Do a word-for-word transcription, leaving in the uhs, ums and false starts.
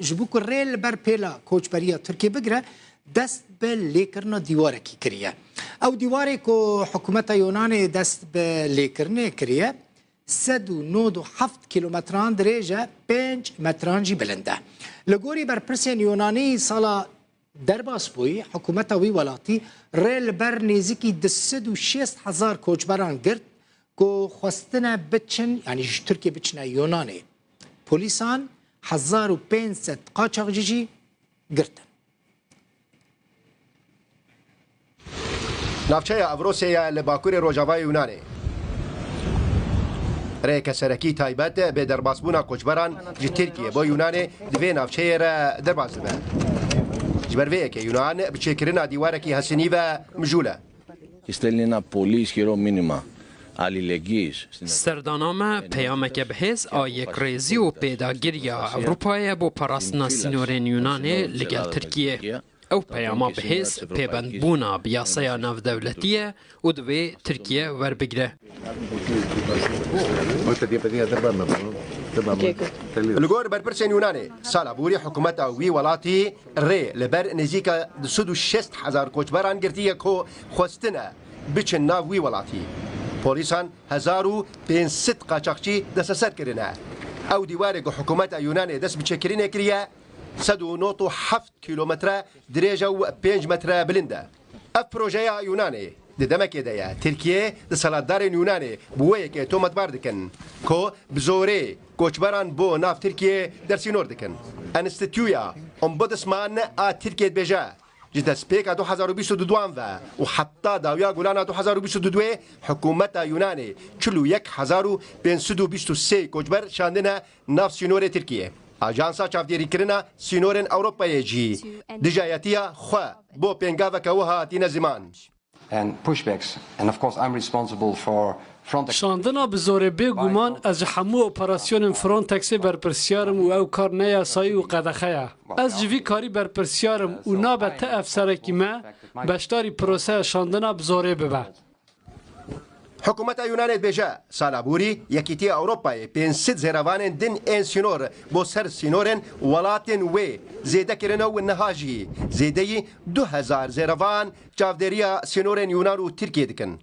ji bo ku rê li ber pêla koçberiya Tirkiyê bigire, dest bi lêkirina dîwarekî kiriye. Ew dîwarê ku hikûmeta Yunanê dest bi lêkirinê kiriye, sed û nod û heft kîlometran dirêj e, pênc metran jî bilind e. Li gorî berpirsên Yunanî, sala derbasbûyî, hikûmeta wî welatî rê li ber nêzîkî du sed û şêst hezar koçberan girt ku xwestine biçin, yanî ji Tirkiyê biçine Yunanê. Polîsan hezar û pênc sed qaçaxçî jî girtin. Navçeya Evrosê ye li bakurê rojavayê Yunanê. Rêyeke serekî taybet bê derbasbûna koçberan ji Tirkiyê bo Yunanê di vê navçeyê re derbas dibe. Ji ber vê yekê Yunan bi çêkirina dîwarekî hesinî ve mijûl e. Îstêlnîna polî îskerî mînîma alîlegîs. Serdana me peyameke bi hêz a yekrêzî û pêdagiriya Ewropayê bo parastina sînorên Yunanê li gel Tirkiyê. Ew peyama bi hêz pêbendbûna bi yasaya navdewletî ye û divê Tirkiye werbigire. Li gor berpirsên Yunanê, sala borî hikûmeta wî welatî rê li ber nêzîka du sed û şêst hezar koçberan girtiye ku xwestine biçin nav wî welatî. Polîsan hezar û pênc sed qaçaxçî desteser kirine. Ew dîwarê ku hikûmeta Yunanê dest bi çêkirinê kiriye, sed û nod û heft kîlometre dirêj e û pênc metre bilind e. Ev projeya Yunanê di demekê de ye Tirkiye deselatdarên Yunanê bi wê yekê tometbar dikin ku bi zorê koçberan bo nav Tirkiye dersînor dikin. Enstîtuya Ombudsman a Tirkiye dibêje, ji destpêka du hezar û bîst û duan ve û heta dawiya Gulana du hezar û bîst û duê hikûmeta Yunanê çil û yek hezar û pênc sed û bîst û sê koçber şandine nav sînorê Tirkiye. Ajansa Çavdêrîkirina Sînorên Ewropayê jî dijayetiya xwe bo pêngaveke wiha tîne ziman. And pushbacks. And of course, I'm responsible for Frontex. Şandina bi zorê bêguman ez ji hemû operasyonên Frontexê berpirsiyar im û ew kar neyasayî û qedexe ye. Ez ji vî karî berpirsiyar im û nabe ti efserekî me beşdarî proseya şandina bi zorê bibe. Hikûmeta Yunanê dibêje, sala borî Yekîtiya Ewropayê pênc sed zêrevanên din ên sînor bo ser sînorên welatên wê zêde kirine û niha jî zêdeyî du hezar zêrevan çavdêriya sînorên Yunan û Tirkiyê dikin.